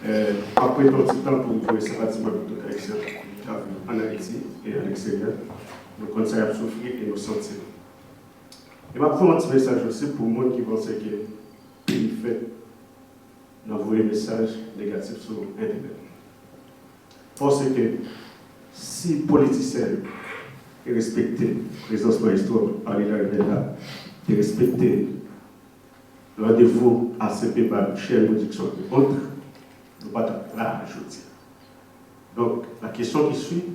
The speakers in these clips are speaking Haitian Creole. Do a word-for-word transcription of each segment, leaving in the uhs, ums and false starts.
Eh, m ap prete yon ti tan pou m voye senpati mwen pou tout Ayisyen k ap viv ann Ayiti e aleksteryè. Nou konn sa y ap soufri e nou santi l. E m ap fè yon ti mesaj osi pou moun ki panse ke peyi fèt nan voye mesaj negatif sou entènèt. Paske si politisyen yo te respekte prezans Maestro Arly Larivière la, te respekte Randevou A C P Bal, Chè Pwodiksyon e òt, nou pa t ap la jodi a. Donk, la kesyon ki swiv,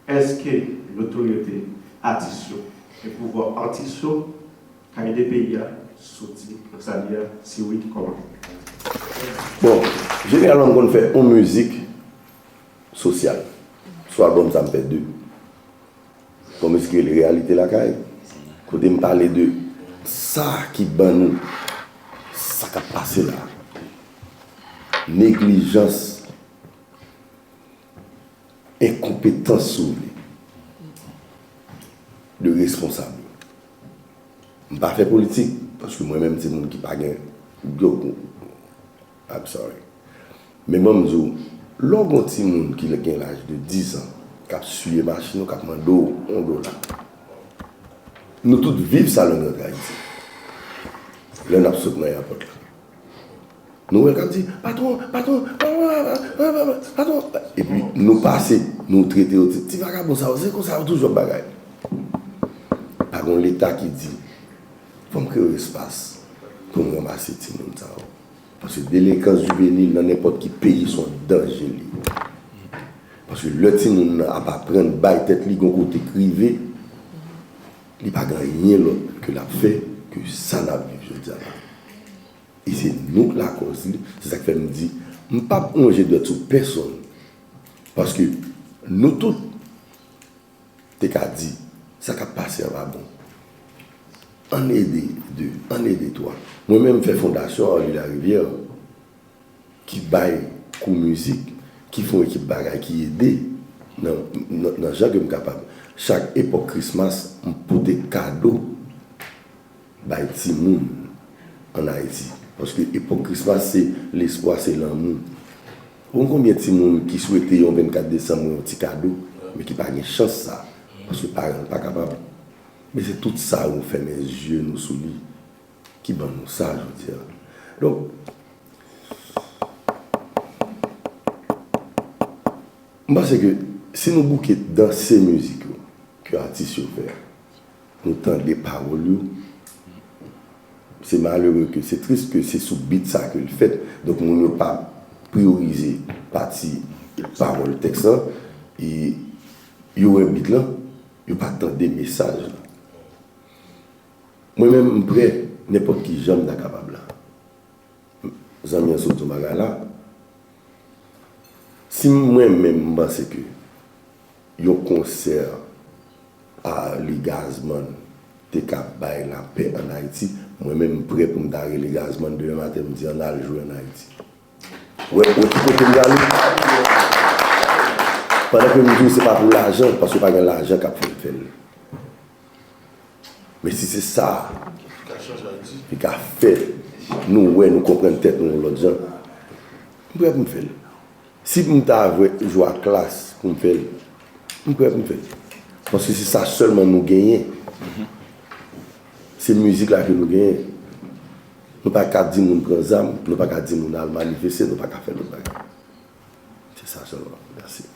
èske notoryete atis yo e pouvwa atis yo ka ede peyi a soti nan sa l ye a? Si wi, kòman? Bon, jeneralman, m konn fè yon mizik sosyal. Sou albòm sa, m fè de. Bon, m esplike l reyalite lakay. Kote m pale de sa ki ban nou sa k ap pase la. Neglijans, enkonpetans, si w vle, de responsab yo. M pa fè politik, paske mwen menm se moun ki pa gen, yo, I'm sorry. Men ban m di w, lè w gen yon timoun ki gen laj de diz an, k ap siye machin ou, k ap mande w yon dola. Nou tout viv sa lè n rantre Ayiti. Lè n ap sot nan èpòt la. Nou wè l k ap di, patwon, patwon, patwon, patwon. Epi nou pase, nou trete yo ti, ti vagabon sa yo, se konsa yo toujou ap bagay. Pa gen yon Leta ki di, fò m kreye yon espas pou m ranmase timoun sa yo. Paske delenkans jivenil nan nenpòt ki peyi se yon danje li ye. Paske lè timoun nan ap aprann bay tèt li gon kote k rive, li pa gen anyen lòt ke l ap fè ke sa n ap viv jodi a la. E se nou k lakòz li, se sa k fè m di, m p ap wonje dwèt sou pèsonn. Paske nou tout te ka di, sa k ap pase an pa bon. Ann ede de, ann ede twa. Mwen menm m fè fondasyon Arly Larivière ki bay kou mizik, ki fè yon ekip bagay, ki ede nan, nan, nan jan ke m kapab. Chak epòk Christmas, m pote kado bay timoun ann Ayiti. Paske epòk Christmas se lespwa, se lanmou. Ou konn konbyen timoun ki swete yon vennkat desanm yon ti kado, men ki pa gen chans sa, paske paran l pa kapab. Men se tout sa yo fèmen zye nou sou li, ki ban nou sa jodi a. Donk, m panse ke si nou bouke danse mizik yo ke atis yo fè, nou tande pawòl yo, se malere ke, se tris ke se sou beat sa ke l fèt, donk moun yo pa priyorize pati pawòl tèks lan, e yo wè beat lan, yo pa tande mesaj lan. Mwen menm m prè nenpòt ki jan m ta kapab la. Zanmi an sot di yon bagay la. Si mwen menm m panse ke yon konsè Arly Gazman te ka bay lapè ann Ayiti, mwen menm m prè pou m ta rele Gazman demen maten m di ann al jwe ann Ayiti. Wè, wè ki kote m prale. Pandan ke m di w se pa pou lajan, paske pa gen lajan k ap fè m fè l. Men si se sa ki ka fè nou wè, nou konprann tèt nou yon lòt jan, m prè pou m fè l. Si m ta vle jwe ak klas pou m fè l, m prè pou m fè l. Paske se sa sèlman nou genyen. Se mizik la ke nou genyen. Nou pa ka di moun pran zam, nou pa ka di moun al manifeste, nou pa ka fè lòt bagay. Se sa sèlman. Mèsi.